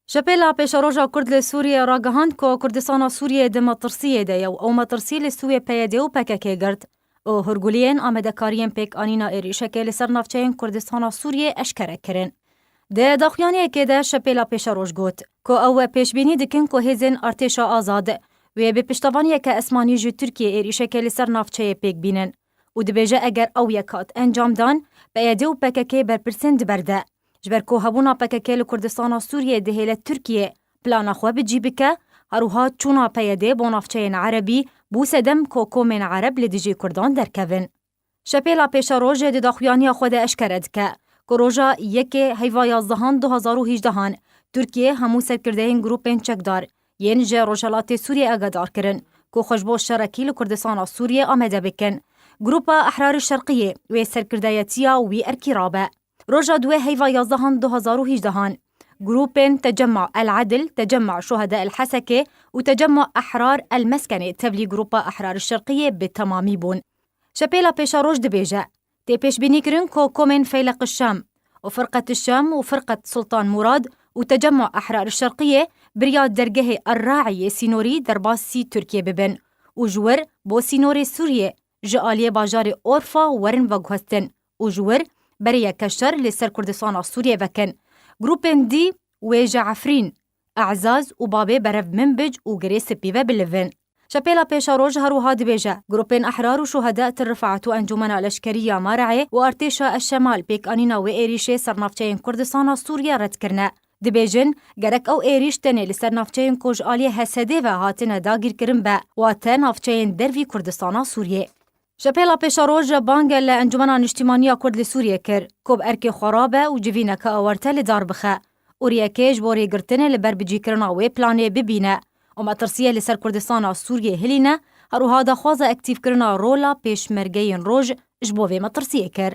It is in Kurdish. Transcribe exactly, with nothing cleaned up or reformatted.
Şepêla Pêşeroja Kurd li Sûriyê ragihand ku Kurdistana Sûriyê di metirsiyê de ye û ew metirsî li sûyê P Y D û P K K girt û hûrguliyên amadekariyên pêkanîna êrîşekê li ser navçeyên Kurdistana Sûriyê eşkere kirin. Di daxuyaniyekê de Şepêla Pêşeroj got ku ew pêşbînî dikin ku hêzên Artêşa Azad wê bi piştevaniyeke esmanî ji Tirkiyê êrîşekê li ser navçeyê pêk bînin û dibêje eger ew yek hat encamdan, P Y D û P K K berpirsên di ber de. Ji ber ku hebûna P K K li Kurdistana Sûriyê dihêle Tirkiye plana xwe bi cî bike, her wiha çûna P Y D bo navçeyên erebî bû sedem ku komên ereb li dijî Kurdan derkevin. Şepêla Pêşerojê di daxuyaniya xwe de eşkere dike ku roja yekê heyva yazdehan du hazar û hejdehan Tirkiye hemû serkirdeyên grûpên çekdar yên ji Rojhelatê Sûriyê agadar kirin ku xwe ji bo şerekî li Kurdistana Sûriyê amade bikin. Grûpa Ehrarê Şerqiyê wê serkirdeyetiya wî erkî rabe. Roja duwê heyva yazdehan du hazar û hejdehan, grûpên Tecemma El Edil, Tecemma Şuhada El Hesekê û Tecemma Ehrar El Meskenê tevlî Grûpa Ehrar Şerqiyê bi temamî bûn. Şepêla Pêşeroj dibêje, tê pêşbînî kirin ku komên Feyleq Şam û Firqet Şam û Firqet Sultan Murad û Tecemma Ehrar Şerqiyê biriya dergehê Er Raî yê sînorî derbasî Tirkiye bibin û ji wir bo sînorê Sûriyê ji aliyê bajarê Orfa werin veguhestin û ji wir berê yeke şer li ser Kurdistana Sûriyê vekin. Grûpên dî wê ji Efrîn, E'zaz û Babê Berev Minbic û Girê Spî ve bilivin. Şepêla Pêşeroj her wiha dibêje, grûpên Ehrar û Şuhada Tir Rifaet û Encûmena Leşkerî ya Marehê û Artêşa Eşşemal pêkanîna wê êrîşê ser navçeyên Kurdistana Sûriyê red kirine. Dibêjin, gerek ew êrîş tenê li ser navçeyên ku ji aliyê H S D ve hatine dagîrkirin be, wate navçeyên dervî Kurdistana Sûriyê. Şepêla Pêşeroj bang li Encûmena Niştîmanî ya Kurd li Sûriyê kir ku bi erkê xwe rabe û civîneke awarte li dar bixe û riyekê ji bo rêgirtinê li ber bicîkirina wê planê bibîne û metirsiyê li ser Kurdistana Sûriyê hilîne, her wiha daxwaza aktîfkirina rola pêşmergeyên roj ji bo vê metirsiyê kir.